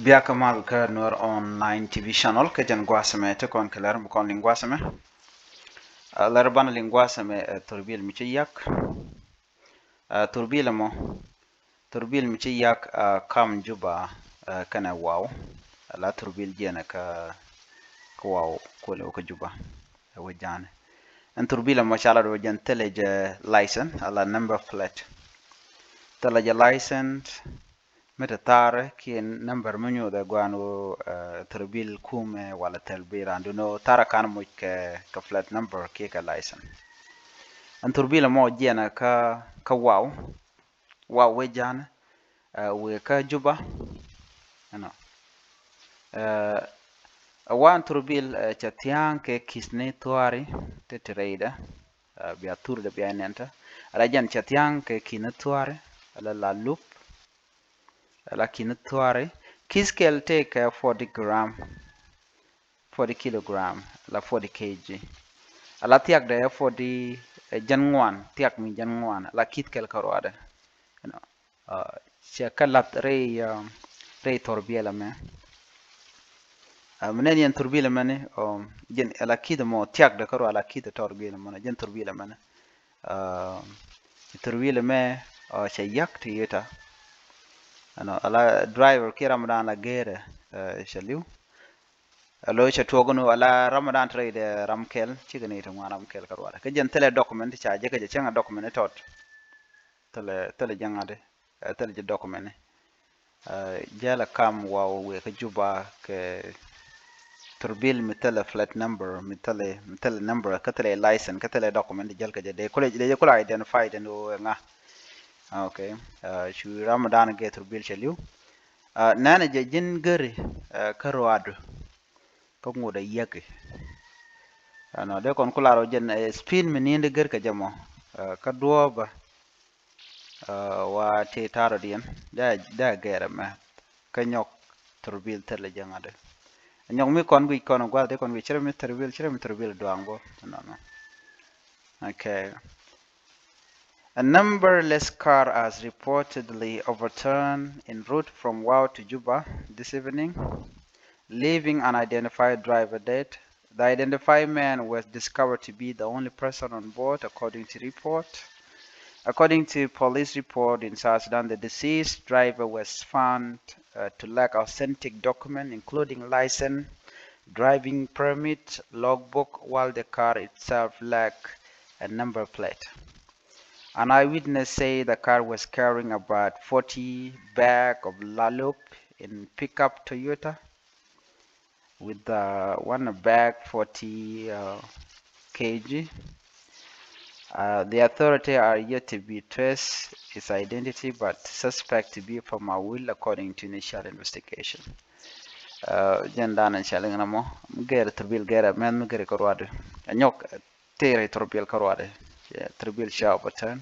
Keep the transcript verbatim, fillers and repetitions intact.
Biakä mal kä Nuer Online T V channel kä jɛn gua̱a̱th ɛmɛ ti kɔn kɛ lɛr mi kɔn liŋ gua̱a̱th ɛmɛ. Lɛr banɛ liŋ gua̱a̱th ɛmɛ, thurbil mi ci yak. Thurbil ɛmɔ, thurbil mi ci yak kam Juba kɛnɛ Waw. La thurbil jiɛnɛ kä Waw kuɔlɛ wä kä Juba ɛ wä ja̱a̱nɛ. Ɛn thurbil ɛmɔ ca la dɔ̱ jɛn thilɛ jɛ license ala number plate. Thilɛ jɛ license mi te thaarɛ kiɛ number mi nyuuthɛ guan wä thurbil kumɛ wala thurbil randu nɔ thaarɛ kan muc kɛ kɛ plate number kiɛ kɛ license. Ɛn thurbil ɛmɔ jiɛnɛ kä kä Waw, Waw wä ja̱a̱nɛ, wëë kä Juba. Ɛnɔ ɛ wan thurbil cɛ thia̱a̱ŋ kɛ ki̱thni thua̱ri ti ti rɛydɛ. Bia thurdɛ bia nɛn tä ala jɛn cɛ thia̱a̱ŋ kɛ ki̱thni thua̱ri ala la lup. Ala ki̱thni thua̱ri ki̱th kɛl tëë kɛ forty gram, forty kilogram ala forty K G. Ala thiakdɛ ɛ forty, jɛn ŋuan, thiak mi jɛn ŋuan ala ki̱th kɛl kä ruadɛ. Cɛ kä lath rɛy rɛy thurbil ɛmɛ. Mi nɛn yɛn thurbil ɛmɛ ni jɛn ala ki̱th mɔ thiakdɛ kä ruadɛ ala ki̱th thurbil ɛmɛ ni jɛn thurbil ɛmɛ ni. Thurbil ɛmɛ cɛ yak ti yita. Ɛnɔ ala driver kiɛ ram dan la gɛrɛ cɛ li̱w. Alo cɛ tuɔk ni ala ram dan ti rɛydɛ ram kɛl cikɛ ni ti ŋuan ram kɛl kä ruadɛ kä jɛn thilɛ document ca jɛ kä jɛ cäŋ a document tɔt. Thilɛ thilɛ jɛ ŋa̱t thilɛ jɛ document ni. Jɛl a kam Waw wëë kä Juba kɛ thurbil mi thilɛ plate number mi thilɛ mi thilɛ number kä thilɛ license kä thilɛ document jɛl kɛ jɛ dee kulɛ dee jɛ kulɛ identify den wëë ŋa. Okay. Cu ram dan gɛ thurbil cɛ li̱w. Nɛnɛ jɛ ji̱n geri kä ruadu kä ŋut a yäki. Ɛnɔ dee kɔn kular wä jɛn speed mi ni̱n di geri kɛ jɛ mɔ kä duɔ̱ɔ̱pä. Wa ti tarɔ diɛn dee a gɛrɛ mɛ kä nyɔk thurbil thilɛ jɛ ŋa̱t. Nyɔk mi kɔn guic kɔn gua̱th dee kɔn guic cirɛ mi thurbil cirɛ mi thurbil duaŋ bä. Nɔnɔ. Okay. A numberless car has reportedly overturned en route from Wau to Juba this evening, leaving an identified driver dead. The identified man was discovered to be the only person on board, according to report. According to police report in South Sudan, the deceased driver was found uh, to lack authentic document, including license, driving permit, logbook, while the car itself lacked a number plate. An eyewitness say the car was carrying about forty bag of lalop in pickup Toyota with uh, one bag forty uh, K G. Uh, the authority are yet to be traced his identity but suspect to be from Awil according to initial investigation. Uh, jɛn dan in cɛ liŋ na mɔ mi gɛr thurbil gɛr a mɛn mi gɛr kɛ ruadi a nyɔk tëë rɛy thurbil kä ruadɛ. Thurbil ca overturn.